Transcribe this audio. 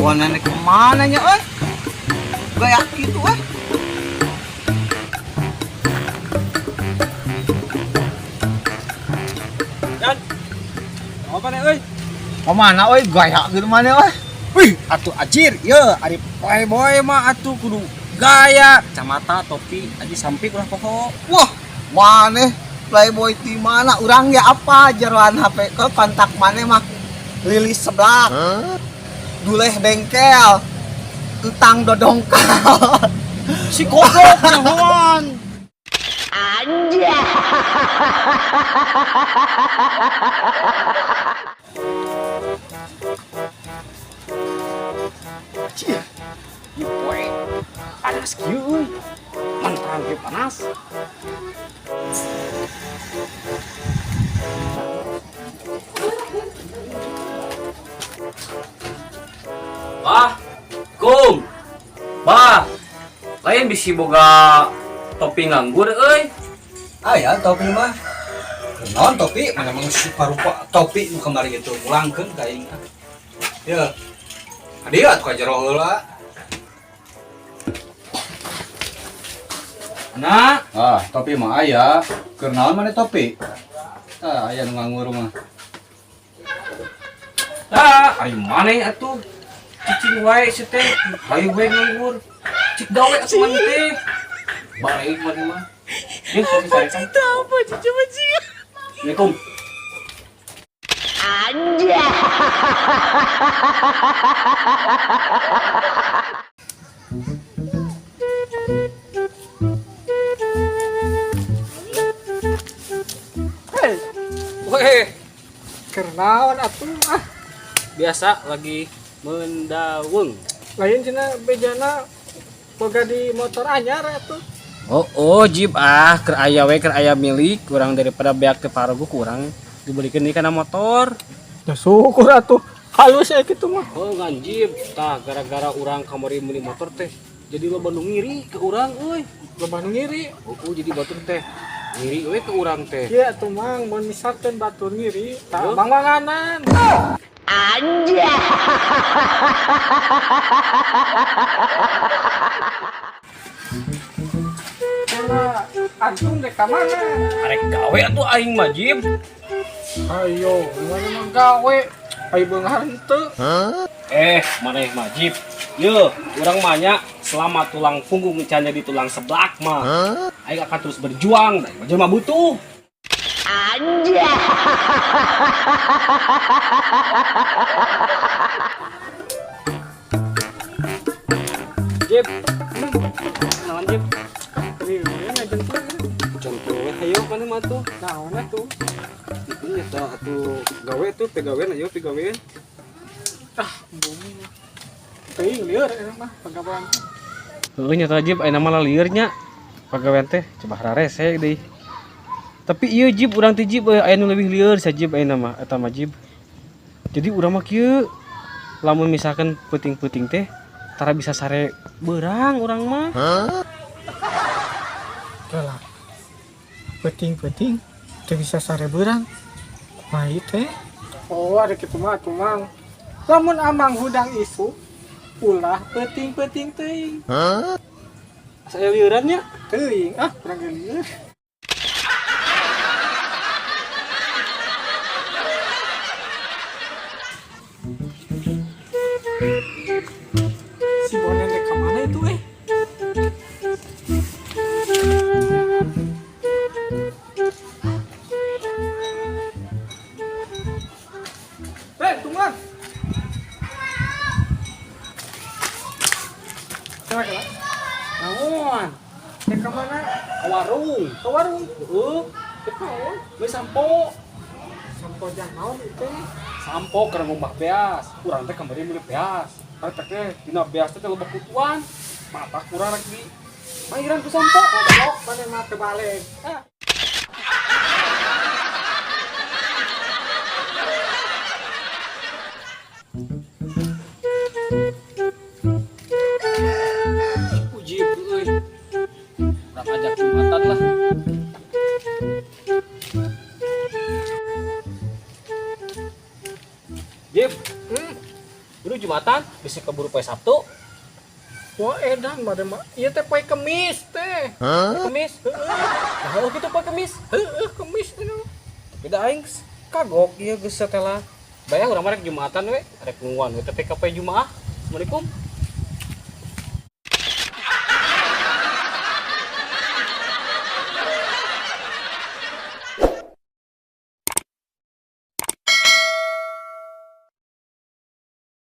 Bonan kemana nya euy? Gaya kitu euy. Yan. Apa nih euy? Kemana euy gaya gitu mana euy? Wih, atuh ajir, ye, ari playboy mah atuh kudu gaya, kacamata, topi, aji sampai ulah poho. Wah, maneh playboy di mana? Urang ya apa jeroan HP ke kontak maneh mah lilis seblak. Duleh bengkel. Entang dodongkal. Si goblok nyahoan. Anjir. Ieu poe panas kieu euy. Mantan ge panas. Bah, kum, bah, lain bisi boga topi nganggur euy. Aya topi mah. Naon topi? Mana emang suka rupa topi nu kamari gitu pulangkeun ka aing. Ya. Adi atuh ka jero heula. Nah, Ah, topi mah aya. Keur naon maneh topi? Tah aya nu nganggur mah. tah, ari maneh atuh. Cicing wae si teh, hayu we nganggur. Cik gawe atuh maneh teh. Baik maneh mah. Nih, kasih saya kan. Apa coba sih? Assalamualaikum. Hei, Weh, kernaon atuh ah. biasa lagi mendaweng. Lain cenah bejana boga di motor anyar atuh. Oh, oh, jib ah, keur aya we keur aya milik, kurang daripada beak teu parago kurang dibelikeun deui kana motor. Ya syukur atuh. Halus ya kitu mah. Oh, nganjib, tah gara-gara urang kamari meuli motor teh. Jadi loba nu ngiri ke urang euy. Loba nu ngiri. Oh, oh, jadi batur teh. Ngiri we ke urang teh. Ieu atuh mang mun misalkeun batur ngiri, tah Huh? mangwanganan. Anjay. Antum dek ka mana? Arek gawe atuh aing mah jib. Ayo, mana mah gawe? Ayo beunghar henteu. Eh, maneh mah jib. Ye, urang mah nya selama tulang punggung can jadi tulang seblak mah. Aing akan terus berjuang, da mah jelema butuh. Anjay. Jib. Kenalan Jib. Rieu ngajengkeun. Contoh we hayo maneh mah tuh. Naon atuh? Itu nyata atuh gawe tuh pegawean ayo pegawean. Ah, bumi. Teuing lieur eta mah pagawean. Heeh nyata Jib ayeuna mah lieur nya. Pagawean teh coba rarese deui. Tapi ieu Jib urang teh Jib euy aya nu leuwih lieur sa Jib ayeuna mah eta mah Jib. Jadi urang mah kieu lamun misalkan peuting-peuting teh tara bisa sare beurang urang mah. Lah. Peuting-peuting teu bisa sare beurang. Kumaha ieu teh? Oh, ada kitu mah atuh mang. Lamun amang hudang isu, ulah peuting-peuting teuing. Asa aya lieuran nya. Teuing, ah kurang ge lieur. Si Bonen rek ka mana itu eh? Eh, tungguan. Coba kela. Naon? Rek ka mana? Ka warung. Ke warung. Heeh, Rek naon? beli sampo. Sampo jang naon itu? Sampo keur ngumbah beas. Urang teh kamari meuli beas. Karek teh dina beas teh loba kutuan. Mata kurang rek di mairan ku sampo. Goblok maneh mah teu balik. Ah. Uji euy. Urang ajak Jumatan lah. Jib, Udah Jumatan, bisa keburu poe Sabtu. Wah, edan mah mah. Ieu teh poe Kemis teh. Poe Kemis. Nah, oh gitu poe Kemis. Heeh, Kemis ini. Tapi da aing kagok ieu geus setelah. Bayang urang mah rek Jumatan we, rek nungguan we tapi ka poe Jumaah. Assalamualaikum.